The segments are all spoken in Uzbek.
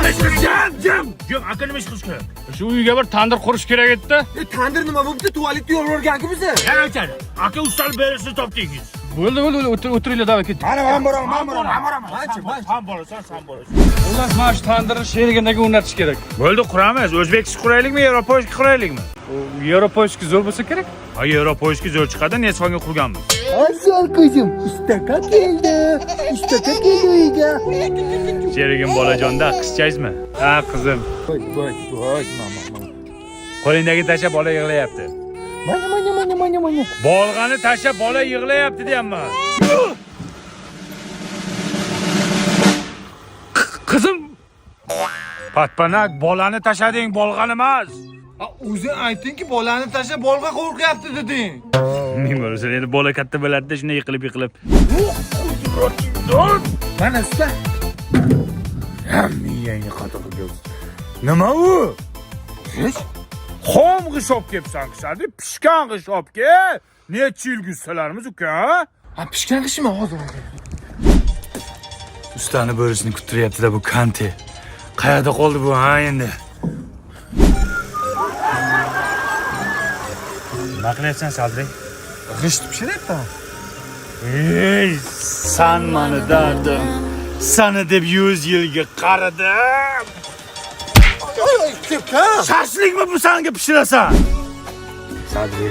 Nima ish qilish? Jim, jim. Jim, aka nima ish qilish kerak? Shu uyga bir tandir qurish kerak edi. Tandir nima bo'pti? Tualetda yorganku bizni. Yana aytadi. Aka ustani berisini topdingiz. Bo'ldi, bo'ldi, bo'ldi, o'tiringlar, davay ketdik. Mana men boraman, men boraman. Men boraman. Sen borasan, sen borasan. Xullas, mana shu tandirni sherigindagi o'rnatish kerak. Bo'ldi, quramiz. O'zbekcha quraylikmi, yevropoyski quraylikmi? U yevropoyski zo'r bo'lsa kerak. Ha, yevropoyski zo'r chiqadi, Nesxonga qurganmiz. Asal qizim, ustaka keldi. Ustaka keldi uyga. Sherigim bolajonda qizchangizmi? Ha, qizim. Voy, voy, voy, mama, mama. Qo'lingdagi tasha bola yig'layapti. Mana, mana, mana, mana, mana. Bolg'ani tasha bola yig'layapti deyapman. Qizim, Patpanak bolani tashlading, bolg'ani emas. O'zi aytdingki, bolani tashlab bolg'a qo'rqyapti deding. Ming bo'lsin, endi bola katta bo'ladi-da, shunday yiqilib yiqilib. Mana usta. Miyangni qatorga. Nima u? Hech. Xom g'isht olib kelibsan, Sadi, pishgan g'isht olib kel. Necha yil gussalarimiz uka? Ha, pishgan g'ishtmi hozir? Ustani bo'risini kuttiryapti-da bu Kante. Qayerda qoldi bu ha endi? Nima qilyapsan, Sadri? G'isht pishiryapman. Ey, san mani dardim. Sani deb 100 yilga qaradim. Oy, oy, tepka. Shashlikmi bu sanga pishirasan? Sadri,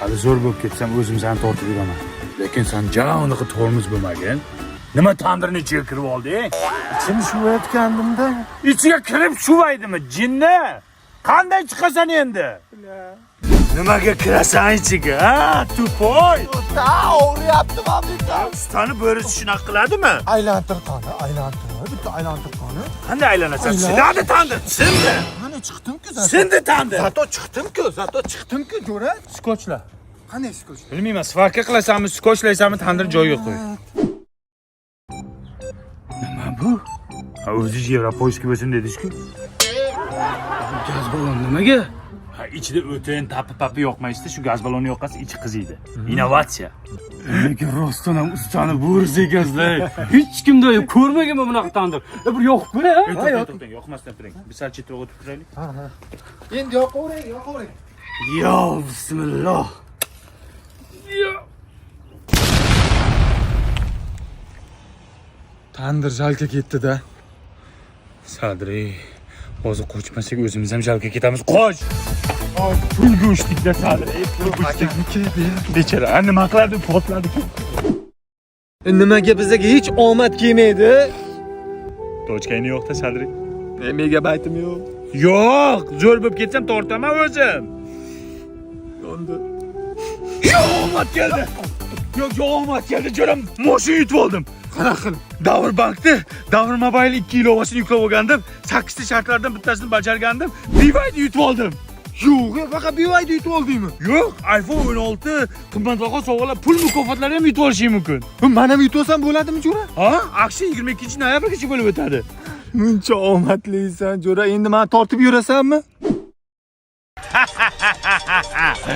hali zo'r bo'lib ketsam o'zim seni tortib yuraman. Lekin sen ja unaqa tormoz bo'lmagin. Nima tandirni ichiga kirib olding? Ichini shuvayotgandimda. Ichiga kirib shuvaydimi, jinni? Qanday chiqasan endi? Nimaga kirasan ichiga, ha? Tupoy. Usta, og'riyapti mana bitta. Ustani bo'risi shunaqa qiladimi? Aylantir qani, aylantir. Bitta aylantir qani. Qanday aylanasan? Aylan. Sinadi tandir, sindi. Mana chiqdim-ku zato. Sindi tandir. Zato chiqdim-ku, zato chiqdim-ku, jo'ra. Skochla. Qanday skoch? Bilmayman, svarka qilasanmi, skochlaysanmi, tandir joyiga qo'y. Nima bu? Ha, o'zingiz yevropoyski bo'lsin dedingiz-ku. gaz balon nimaga? Ha, ichida o'tin, tapi-papi yoqmaysizda, shu gaz balonni yoqqansiz ichi qiziydi. Innovatsiya. Lekin rostdan ham ustani bo'risi ekansizlar. Hech kimda ko'rmaganman bunaqa tandir. Bir yoqib ko'ray, ha? To'xtang, to'xtang, yoqmasdan turing. Bir sal chetroq o'tib turaylik. Endi yoqavering, yoqavering. Yo, bismillah. Tandir jalka ketdi-da. Sadri, hozir qochmasak o'zimiz ham jalka ketamiz. Qoch! Pulga uchdik-da Sadri, pulga uchdik. Bechora, nima qiladi? Portladi. Nimaga bizga hech omad kelmaydi? Tochkangni yo'q-da Sadri. Megabaytim yo'q. Yo'q, zo'r bo'lib ketsam tortaman o'zim. Yondi. Yo'q, omad keldi. Yo'q, yo'q, omad keldi. Jo'ram, mashina yutib oldim. Qanaqa qilib? Davr bankni, Davr Mobile 2 ilovasini yuklab olgandim. 8 ta shartlardan bittasini bajargandim. BYD yutib oldim. Yo'q, faqat BYD yutib oldingmi? Yo'q, iPhone 16 qimmatbaho sovg'alar, pul mukofotlari ham yutib olishing mumkin. Men ham yutib olsam bo'ladimi, jo'ra? Ha? Aksiya 22 noyabrgacha bo'lib o'tadi. Muncha omadlisan, jo'ra. Endi meni tortib yurasanmi?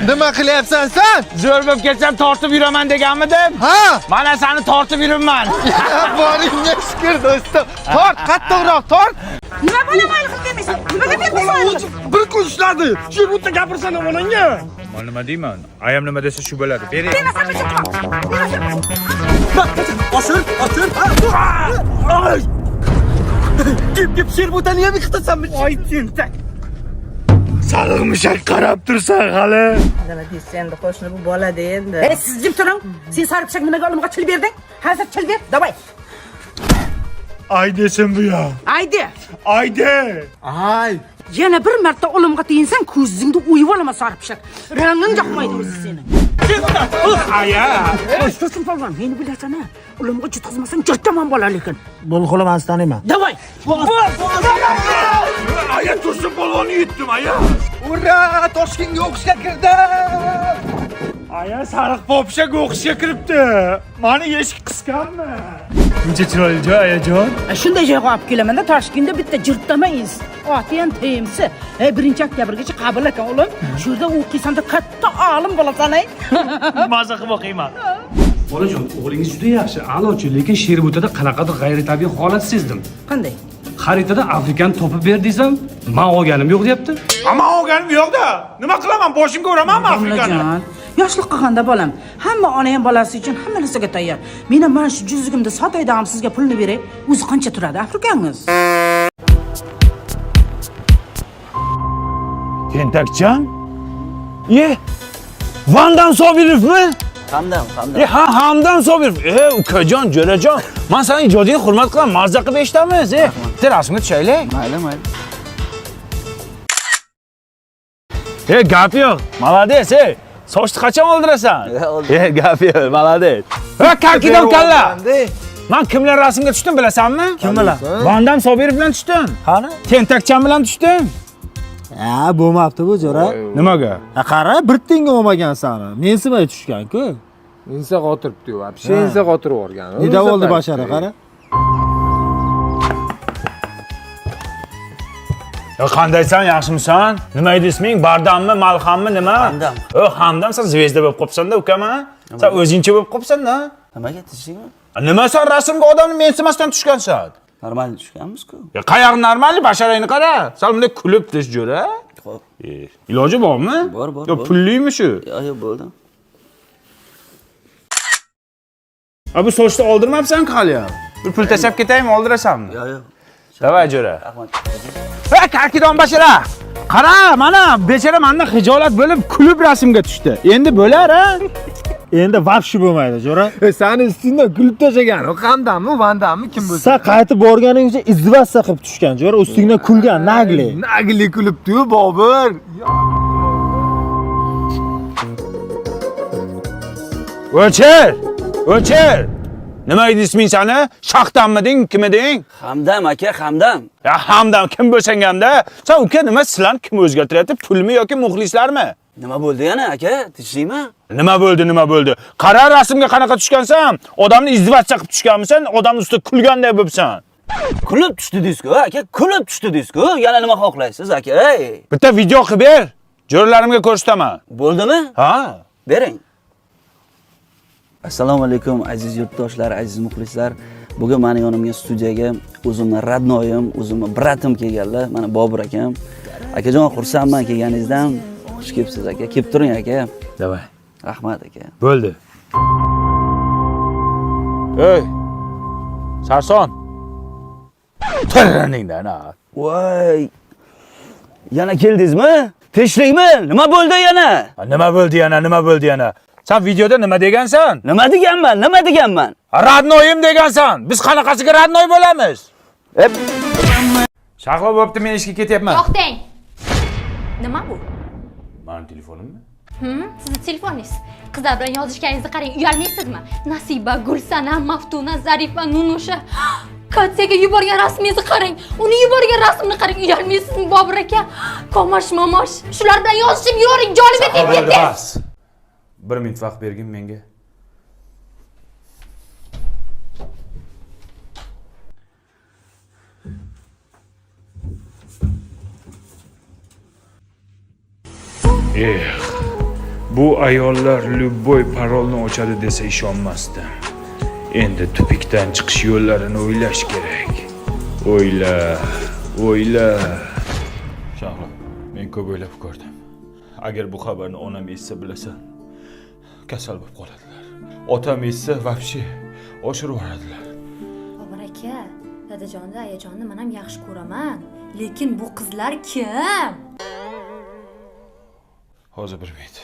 Nima qilyapsan sen? Zo'r bo'lib ketsam tortib yuraman deganmidim? Ha? Mana seni tortib yuribman. Boringga shukr do'stim. Tort, qattiqroq tort. Nima bo'laman qilib kelmaysan? Nimaga bermaysan? Bir kun ishladi. Shu bitta gapirsana onangga. Men nima deyman? Ayam nima desa shu bo'ladi. Bering. Oshir, oshir. Ay! Kep kep sherbotani ham yiqitasanmi? Oy tentak. Sariq mushak qarab tursan hali. Nima deysiz endi qo'shni bu bolada endi. Ey siz jim turing. Sen sariq pishak nimaga olimga chil berding? Hozir chil ber. Davay. Ay desin bu ya. Aydi. Aydi. Ay. Yana bir marta olimga teginsang ko'zingni o'yib olaman sariq pishak. Ranging yoqmaydi o'zi seni. Aya. To'sin polvon, meni bilasan ha. Olimga jutqizmasang jatdaman bola lekin. Bo'ldi xola, man sizni taniyman. Davay. Aya Tursun polvonni yutdim aya. Ura, Toshkentga o'qishga kirdim. Aya sariq popshak o'qishga kiribdi. Mani eshik qisqanmi? Buncha chiroyli joy ayajon. Shunday joyga olib kelamanda Toshkentda bitta jirtdama oti ham TMC. Ey 1-oktyabrgacha qabul ekan o'g'lim. Shu yerda o'qiysan da katta olim bo'lasan ey. Maza qilib o'qiyman. Bolajon, o'g'lingiz juda yaxshi, a'lochi, lekin Sherbutada qanaqadir g'ayritabiiy holat sezdim. Qanday? Xaritada Afrikani topib ber desam, men olganim yo'q deyapti. Ammo olganim yo'q-da. Nima qilaman? Boshimga uramanmi Afrikani? Yoshlik qilganda bolam, hamma ona ham bolasi uchun hamma narsaga tayyor. Men ham mana shu juzugimni sotay da ham sizga pulni beray. O'zi qancha turadi Afrikangiz? Tentakchan? Ye. Vandan Sobirovmi? Hamdam, Hamdam. Ha, Hamdam Sobirov. Ukajon, jo'rajon. Men seni ijodingni hurmat qilaman, mazza qilib eshitamiz. Bitta rasmga tushaylik. Mayli, mayli. Gap yo'q. Молодец, Sochni qachon oldirasan? Gap yo'q, молодец. Kakidon kalla. Men kim bilan rasmga tushdim bilasanmi? Kim bilan? Vandam Sobirov bilan tushdim. Qani? Tentakchan bilan tushdim. Ha, bo'lmabdi bu jo'ra. Nimaga? Ha, qara, bir tinga olmagan sani. Mensimay tushgan-ku. Insa qotiribdi-yu, вообще insa qotirib yuborgan. Nida bo'ldi bashara, qara. Qandaysan, yaxshimisan? Nima edi isming? Bardammi, Malhammi, nima? Hamdam. Hamdam, sen zvezda bo'lib qolibsan-da, ukam, ha? Sen o'zingcha bo'lib qolibsan-da. Nimaga tinchlikmi? Nima sen rasmga odamni mensimasdan tushgansan? Normal tushganmiz-ku. Qayog'i normal, basharangni qara. Sal bunday kulib tush jo'ra. Xo'p. Iloji bormi? Bor, bor, Yo, bor. pullimi shu? Yo'q, yo'q, bo'ldi. Bu sochni oldirmabsan-ku hali ham. Bir pul tashlab ketaymi, oldirasanmi? Yo'q, yo'q. Davay jo'ra. Rahmat. Kakidon bashara. Qara, mana bechara mendan xijolat bo'lib kulib rasmga tushdi. Endi bo'lar, ha? Endi vapshi bo'lmaydi, jo'ra. Sani ustingdan kulib tashlagan. U Hamdammi, Vandammi kim bo'lsa? Sen qaytib borganingcha izdivassa qilib tushgan, jo'ra, ustingdan kulgan, nagli. Nagli kulibdi-yu, Bobur. O'chir! O'chir! Nima edi isming sani? Shaxtanmiding, kimiding? Hamdam aka, Hamdam. Ya Hamdam kim bo'lsang hamda? Sen uka nima sizlarni kim o'zgartiryapti? Pulmi yoki muxlislarmi? Nima bo'ldi yana aka? Tinchlikmi? Nima bo'ldi, nima bo'ldi? Qara rasmga qanaqa tushgansan? Odamni izdivatcha qilib tushganmisan? Odamni ustida kulganday bo'libsan. Kulib tushdi deysiz-ku, aka, kulib tushdi deysiz-ku. Yana nima xohlaysiz aka? Ey, Bitta video qilib ber. Jo'ralarimga ko'rsataman. bo'ldimi? Ha? Bering. Assalomu alaykum aziz yurtdoshlar, aziz muxlislar. Bugun meni yonimga studiyaga o'zimni radnoyim, o'zimni bratim kelganlar. Mana Bobur akam. Akajon, xursandman kelganingizdan. Xush kelibsiz aka. Kelib turing aka. Davay. Rahmat aka. Bo'ldi. Ey! Sarson. Tiriningdan ha. Voy. Yana keldingizmi? Tinchlikmi? Nima bo'ldi yana? Nima bo'ldi yana, nima bo'ldi yana? Sen videoda nima degansan? Nima deganman? Nima deganman? Radnoyim degansan. Biz qanaqasiga radnoy bo'lamiz? Shahlo bo'pti, men ishga ketyapman. To'xtang. Nima bu? Mani telefonimmi? Sizni telefoningiz. Qizlar bilan yozishganingizni qarang, uyalmaysizmi? Nasiba, Gulsanam, Maftuna, Zarifa, Nunusha. Katyaga yuborgan rasmingizni qarang. Uni yuborgan rasmini qarang, uyalmaysizmi Bobur aka? Komosh, momosh. Shular bilan yozishib yuravering, jonimga tegib ketdingiz. Bas. 1 minut vaqt bergin menga. Bu ayollar любой parolni ochadi desa ishonmasdim. Endi tupikdan chiqish yo'llarini o'ylash kerak. O'yla, o'yla. Shahlo, men ko'p o'ylab ko'rdim. Agar bu xabarni onam eshitsa bilasan, kasal bo'lib qoladilar. Otam eshitsa вообще oshirib yuboradilar. Bobur aka, dadajonni, ayajonni men ham yaxshi ko'raman. Lekin bu qizlar kim? Hozir bir minut.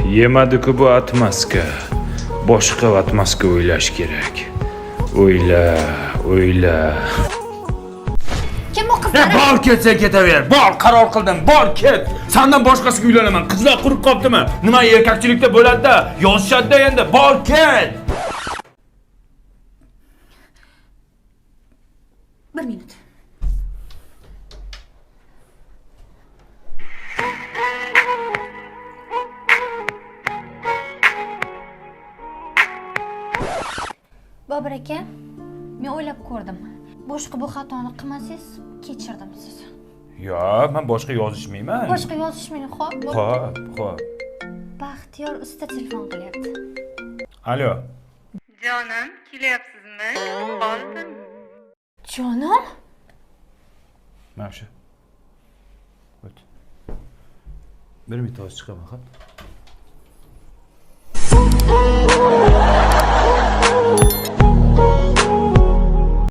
Yemadi-ku bu atmaska. Boshqa atmaska o'ylash kerak. O'yla, o'yla. Kim bu qizlar? Bor ketsa ketaver. Bor, qaror qildim. Bor ket. Sendan boshqasiga uylanaman. Qizlar qurib qoptimi? Nima erkakchilikda bo'ladi-da? Yozishadi-da endi. Bor ket. Bir minut. Bobur aka, men o'ylab ko'rdim. Boshqa bu xatoni qilmasangiz, kechirdim sizni. Yo, men boshqa yozishmayman. Boshqa yozishmang, xo'p? Xo'p, xo'p. Baxtiyor usta telefon qilyapti. Alo. Jonim, kelyapsizmi? Qoldim. Jonim? Mana shu. O't. Bir minut, hozir chiqaman, xo'p?